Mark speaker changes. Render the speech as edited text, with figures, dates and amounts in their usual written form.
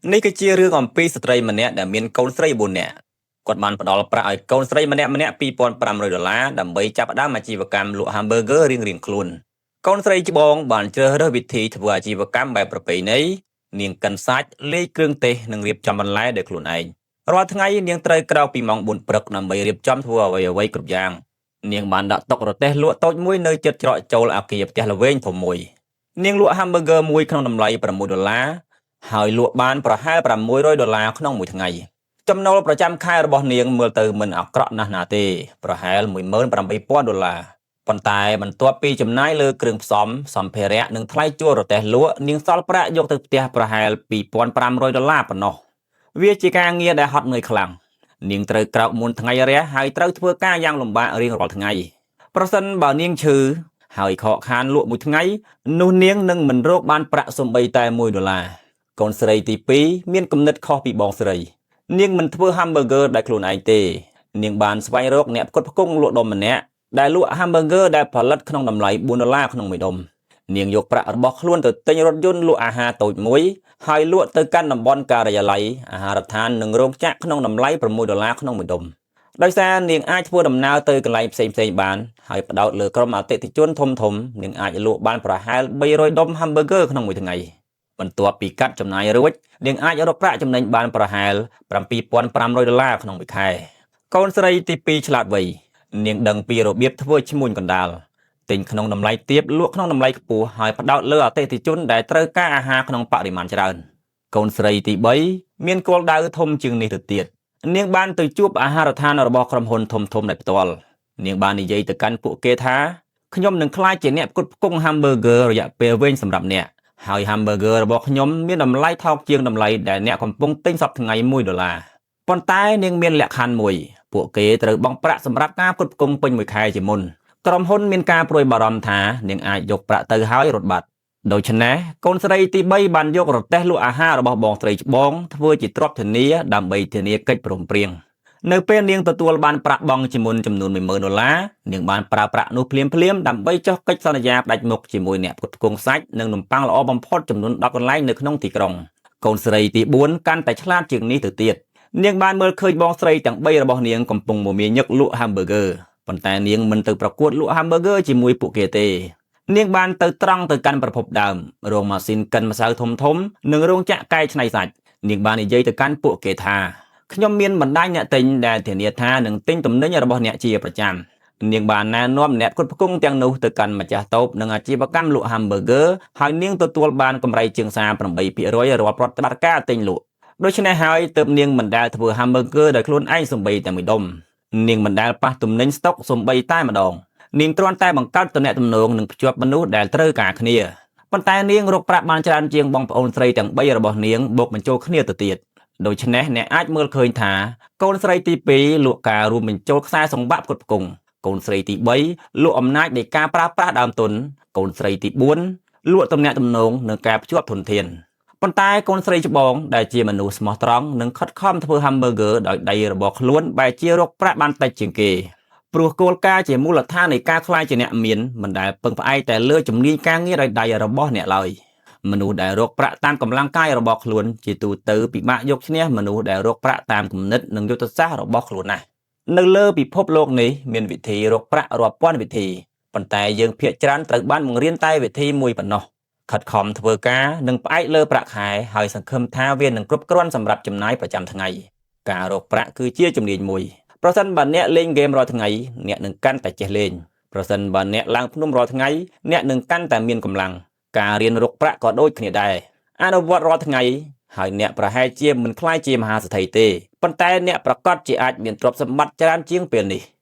Speaker 1: នេះគឺជារឿងអំពីស្ត្រីម្នាក់ដែលមានកូនស្រី4នាក់គាត់បានផ្ដល់ប្រាក់ឲ្យកូនស្រីម្នាក់ៗ2500ដុល្លារដើម្បីចាប់ផ្ដើមអាជីវកម្មលក់ hamburger រៀងៗខ្លួនកូនស្រីច្បងបានជ្រើសរើសវិធីធ្វើអាជីវកម្មបែបប្រពៃណីនាងកិនសាច់លាយគ្រឿងទេសនិងរៀបចំបន្លែដោយខ្លួនឯងរាល់ថ្ងៃនាងត្រូវក្រោកពីម៉ោង4ព្រឹកដើម្បីរៀបចំធ្វើអ្វីៗគ្រប់យ៉ាងនាងបានដាក់តុរទេះលក់តូចមួយនៅជិតច្រកចូលអគារផ្ទះល្វែងធំមួយនាងលក់ hamburger មួយក្នុងតម្លៃ6ដុល្លារហើយលក់បានប្រហែល600ដុល្លារក្នុងមួយថ្ងៃចំណូលប្រចាំខែរបស់នាងមើលទៅមិនអាក្រក់ណាស់ណាទេប្រហែល18000ដុល្លារប៉ុន្តែបន្ទាប់ពីចំណាយលើគ្រឿងផ្សំសម្ភារៈនិងថ្លៃជួលរទេះលក់នាងសល់ប្រាក់យកទៅផ្ទះប្រហែល2500ដុល្លារប៉ុណ្ណោះវាជាការងារដែលហត់នឿយខ្លាំងនាងត្រូវក្រោកមុនថ្ងៃរះហើយត្រូវធ្វើការយ៉ាងលំបាករៀងរាល់ថ្ងៃប្រសិនបើនាងឈឺហើយខកខានលក់មួយថ្ងៃនោះនាងនឹងមិនរកបានប្រាក់សូម្បីតែ1ដុល្លារកូនស្រីទី2មានគំនិតខុសពីបងស្រីនាងមិនធ្វើ hamburger ដោយខ្លួនឯងទេនាងបានស្វែងរកអ្នកផ្គត់ផ្គង់លក់ដុំម្នាក់ដែលលក់ hamburger ដែលផលិតក្នុងតម្លៃ4ដុល្លារក្នុងមួយដុំនាងយកប្រាក់របស់ខ្លួនទៅទិញរថយន្តលក់អាហារតូចមួយហើយលក់ទៅកាន់តំបន់ការិយាល័យអាហារដ្ឋាននិងរោងចក្រក្នុងតម្លៃ6ដុល្លារក្នុងមួយដុំដោយសារនាងអាចធ្វើដំណើរទៅកន្លែងផ្សេងៗបានហើយផ្ដោតលើក្រុមអតិថិជនធំៗនាងអាចលក់បានប្រហែល300ដុំ hamburger ក្នុងមួយថ្ងៃបន្ទាប់ពីកាត់ចំណាយរួចនាងអាចរកប្រាក់ចំណេញបានប្រហែល7500ដុល្លារក្នុងមួយខែកូនស្រីទី2ឆ្លាតវៃនាងដឹងពីរបៀបធ្វើឈ្មួញកណ្ដាលទិញក្នុងតម្លៃទាបលក់ក្នុងតម្លៃខ្ពស់ហើយផ្ដោតលើអតិថិជនដែលត្រូវការអាហារក្នុងបរិមាណច្រើនកូនស្រីទី3មានគោលដៅធំជាងនេះទៅទៀតនាងបានទៅជួបអាហារដ្ឋានរបស់ក្រុមហ៊ុនធំៗដោយផ្ទាល់នាងបាននិយាយទៅកាន់ពួកគេថាខ្ញុំនឹងក្លាយជាអ្នកផ្គត់ផ្គង់ hamburger រយៈពេលវែងសម្រាប់អ្នកហើយ hamburger របស់ខ្ញុំមានតម្លៃថោកជាងតម្លៃដែលអ្នកកំពុងទិញសព្វថ្ងៃ1ដុល្លារប៉ុន្តែនាងមានលក្ខខណ្ឌមួយពួកគេត្រូវបង់ប្រាក់សម្រាប់ការផ្គត់ផ្គង់ពេញមួយខែជាមុនក្រុមហ៊ុនមានការព្រួយបារម្ភថានាងអាចយកប្រាក់ទៅហើយរត់បាត់ដូច្នេះកូនស្រីទី3បានយករទេះលក់អាហាររបស់បងស្រីច្បងធ្វើជាទ្រព្យធានាដើម្បីធានាកិច្ចព្រមព្រៀងនៅពេលនាងទទួលបានប្រាក់បង់ជាមុនចំនួន10000ដុល្លារនាងបានប្រើប្រាក់នោះភ្លាមៗដើម្បីចុះកិច្ចសន្យាផ្ដាច់មុខជាមួយអ្នកផ្គត់ផ្គង់សាច់និងនំប៉័ងល្អបំផុតចំនួន10កន្លែងនៅក្នុងទីក្រុងកូនស្រីទី4កាន់តែឆ្លាតជាងនេះទៅទៀតនាងបានមើលឃើញបងស្រីទាំង3របស់នាងកំពុងមមាញឹកលក់ hamburger ប៉ុន្តែនាងមិនទៅប្រកួតលក់ hamburger ជាមួយពួកគេទេនាងបានទៅត្រង់ទៅកាន់ប្រភពដើមរោងម៉ាស៊ីនកិនម្សៅធំធំនិងរោងចក្រកែច្នៃសាច់នាងបាននិយាយទៅកាន់ពួកគេថាខ្ញុំមានបណ្ដាញអ្នកទិញដែលធានាថានឹងទិញទំនិញរបស់អ្នកជាប្រចាំនាងបានណែនាំអ្នកផ្គត់ផ្គង់ទាំងនោះទៅកាន់ម្ចាស់តូបនិងអាជីវកម្មលក់ hamburger ហើយនាងទទួលបានកម្រៃជាង38%រាល់ប្រតិបត្តិការទិញលក់ដូច្នេះហើយទើបនាងមិនដែលធ្វើ hamburger ដោយខ្លួនឯងសូម្បីតែមួយដុំនាងមិនដែលប៉ះទំនិញស្តុកសូម្បីតែម្ដងនាងគ្រាន់តែបង្កើតទំនាក់ទំនងនិងភ្ជាប់មនុស្សដែលត្រូវការគ្នាប៉ុន្តែនាងរកប្រាក់បានច្រើនជាងបងប្អូនស្រីទាំង3របស់នាងបូកបញ្ចូលគ្នាទៅទៀតដូច្នេះអ្នកអាចមើលឃើញថាកូនស្រីទី2លក់ការរួមបញ្ចូលខ្សែសង្វាក់ផ្គត់ផ្គង់កូនស្រីទី3លក់អំណាចនៃការប្រើប្រាស់ដើមទុនកូនស្រីទី4លក់ទំនាក់ទំនងនិងការភ្ជាប់ធនធានប៉ុន្តែកូនស្រីច្បងដែលជាមនុស្សស្មោះត្រង់និងខិតខំធ្វើ hamburger ដោយដៃរបស់ខ្លួនបែរជារកប្រាក់បានតិចជាងគេព្រោះគោលការណ៍ជាមូលដ្ឋាននៃការក្លាយជាអ្នកមានមិនដែលពឹងផ្អែកតែលើជំនាញការងារដោយដៃរបស់អ្នកឡើយមនុស្សដែលរកប្រាក់តាមកម្លាំងកាយរបស់ខ្លួនជាទូទៅពិបាកយកឈ្នះមនុស្សដែលរកប្រាក់តាមគំនិតនិងយុទ្ធសាស្ត្ររបស់ខ្លួនណាស់នៅលើពិភពលោកនេះមានវិធីរកប្រាក់រាប់ពាន់វិធីប៉ុន្តែយើងភាគច្រើនត្រូវបានបង្រៀនតែវិធីមួយប៉ុណ្ណោះខិតខំធ្វើការនិងផ្អែកលើប្រាក់ខែហើយសង្ឃឹមថាវានឹងគ្រប់គ្រាន់សម្រាប់ចំណាយប្រចាំថ្ងៃការរកប្រាក់គឺជាជំនាញមួយប្រសិនបើអ្នកលេងហ្គេមរាល់ថ្ងៃអ្នកនឹងកាន់តែចេះលេងប្រសិនបើអ្នកឡើងភ្នំរាល់ថ្ងៃអ្នកនឹងកាន់តែមានកម្លាំងការរៀនរកប្រាក់ក៏ដូចគ្នាដែរអនុវត្តរាល់ថ្ងៃហើយអ្នកប្រហែលជាមិនក្លាយជាមហាសេដ្ឋីទេប៉ុន្តែអ្នកប្រាកដជាអាចមានទ្រព្យសម្បត្តិច្រើនជាងពេលនេះ។